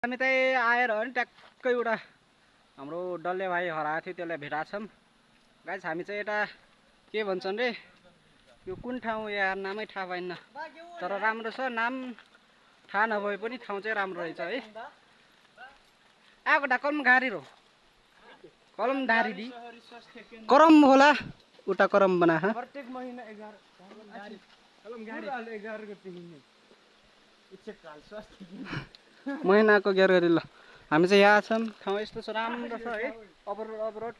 हामी चाहिँ आएर नि ट्याक्कै एउटा हाम्रो डल्ले भाइ हराएको थियो त्यसलाई भेटाएको छौँ गाइस। हामी चाहिँ यता के भन्छन् रे यो कुन ठाउँ यार नामै थाहा पाइन्न तर राम्रो छ नाम थाहा नभए पनि ठाउँ चाहिँ राम्रो रहेछ है। आएको ढा कलम गाडी रो कलम धारी दी करम होला उता करम बना है प्रत्येक महीना 11 कलम गाडी 11 गते हिँड्ने महिनाको 11 गते ल। हामी चाहिँ यहाँ छौँ ठाउँ यस्तो छ राम्रो छ है। अबरोड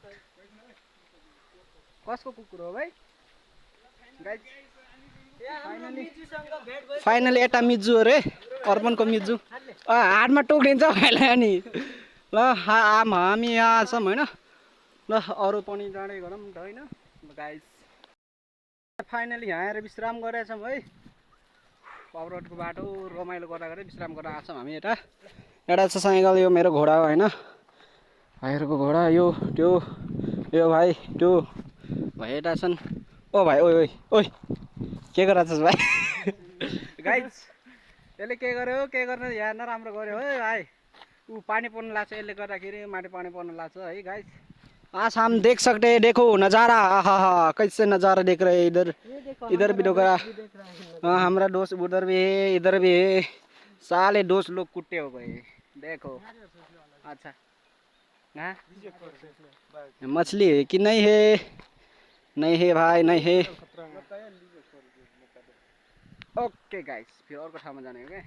कसको कुकुर हो भाइ गाइस। फाइनली यता मिजु अरे अर्पणको मिजु हातमा टोक्रिन्छ भाइलाई अनि ल हामी यहाँ छौँ होइन ल अरू पनि जाँदै गरौँ त होइन गाइस। फाइनली यहाँ आएर विश्राम गरेछौँ है। अबरोडको बाटो रमाइलो गर्दा गर्दै विश्राम गर्न आएको छौँ हामी यता। एउटा छ साइकल यो मेरो घोडा हो होइन भाइहरूको घोडा यो त्यो यो भाइ त्यो भाइ यता छन्। ओ भाइ ओइ ओइ ओइ के गरिरहेछस् भाइ गाइस यसले के गर्यो के गर्न यहाँ नराम्रो गर्यो है भाइ। ऊ पानी पर्न लाग्छ यसले गर्दाखेरि माथि पानी पर्न लाग्छ है गाइस। आज हम देख सकते हैं देखो नज़ारा आहा कैसे नज़ारा देख रहे हैं इधर भी देखो। हाँ हमारा दोस्त उधर भी है इधर भी है साले दोस्त लोग कुत्ते हो गए देखो। अच्छा हाँ मछली है कि नहीं है नहीं है भाई नहीं है। ओके गाइस फिर और ठाउँमा जाने हो क्या।